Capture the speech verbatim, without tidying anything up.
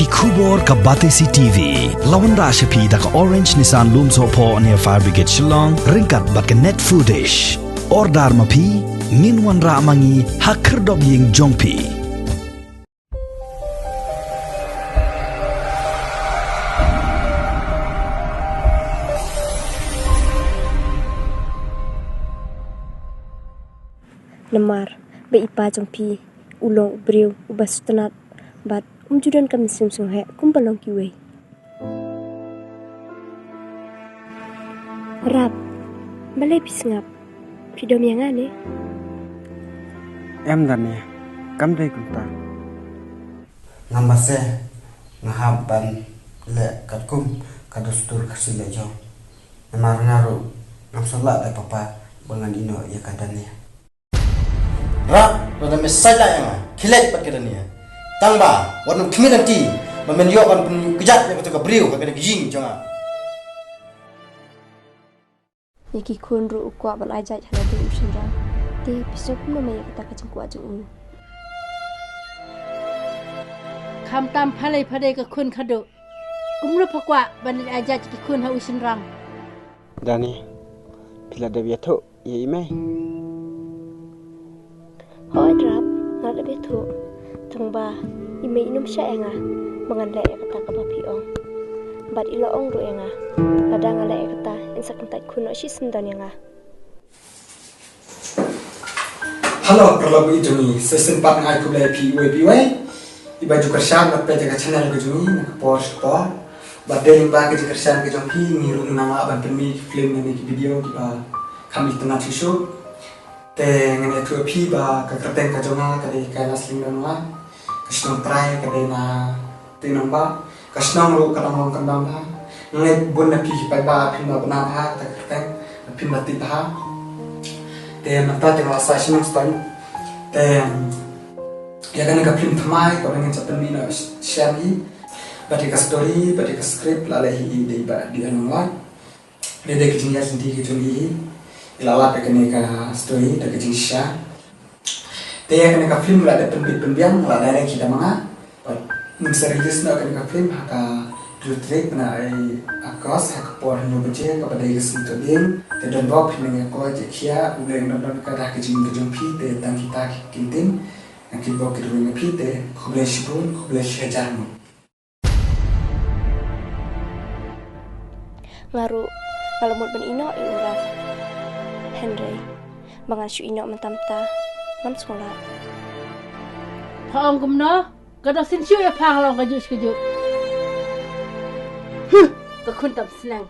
Khubor ka Batesi T V. La wanrah sha phi da ka Orange Nissan Lumsohphoh near Fire Brigade Shillong, ryngkat bad ka Net Foodish. Order ma phi, ngin wanrah ma ngi ha khyrdop ïing jong phi. Namar ba i pa jong phi u long u briew uba sngewtynnat bad um ju don ka mynsiem sngewheh kumba long kiwei. Rap, balei phi sngap? Phi dom ïa nga ne? Em Dania, kam dei kumta. Namar se nga hap ban leh katkum ka dustur ka shu leh jong. Namar nga ruh ngam sngewlah da papa ba ngan ïehnoh ïa ka Dania. Rap, lada me sait la ïa nga, khie leit bad ka Dania. Tang ba wat nym khmih lynti ba men ïoh ban pynkjat ïa kata ka briew ha kane ka ïing jong nga. Ïa ki khun ruh u kwah ban ai jait ha lade u shynrang. Te phi sngew kumno ma ïa kata ka jingkwah jong u? Khamtam phalei phalei ka khun khadduh. Kumno pha kwah ban leit ai jait ki khun ha u shynrang? Dania, phi la dep ïathuh ïa i mei? Hooid Rap, nga la dep ïathuh. Tang ba i mei i nym shah ïa nga ba ngan leh ïa kata kaba phi ong. Bad i la ong ruh ïa nga, lada nga leh ïa kata, in sa kyntait khun noh shisyndon ïa nga. Hello paralok ba ïeit jong ngi, sa shisien pat nga ai khublei ïa phi iwei pa iwei iba ju kyrshan bad peit ïa ka channel ka jong ngi na ka por sha ka por. Bad dei lyngba ka jingkyrshan ka jong phi ngi ruh ngi nang lah ban pynmih ki film ne ki video kiba kham itynnat shuh shuh. Te ngan ïathuh ïa phi ba ka kyrteng ka jong nga ka dei Kailas Lyngdoh Nonglait. Ka shnong trai ka dei na Tynongbah. Ka shnong ruh ka dang long kyrdan bha. Nga ngeit bun na phi ki paidbah phin da bna bha kata ka kyrteng, phin da tip bha. Te mynta te nga la sah shnong Ston. Te ïa kane ka film thymmai kaba ngin sa pynmih noh shen hi. Bad ïa ka story bad ïa ka script la leh hi dei i Bah D L Nonglait. Dei da ka jingïaid lynti ka jong i hi. I la lap ïa kane ka story da ka jingshisha. Te ïa kane ka film la dep pynbit pynbiang, la direct hi da ma nga. Bad ngin sa release noh kane ka film ha ka three tarik bnai August ha ka por hynñiew baje kaba dei ka sngi Thohdieng. Te donbok phin nang ïakop ïakhia, U Blei un don don ka dah ka jingim ka jong phi, te tang kita ki ktien. Ngan kitbok kitrwiang ïa phi te khublei shibun, khublei shihajar nguh. Nga ruh nga la mut ban ïehnoh ïa u Rap. Hynrei ba ngan shu ïehnoh mynta mynta ngam sngewlah. Pha ong kumno? Ka dang sngewsih ïa pha nga la ong kajuh shi kajuh. Huh, ka khun tam sneng.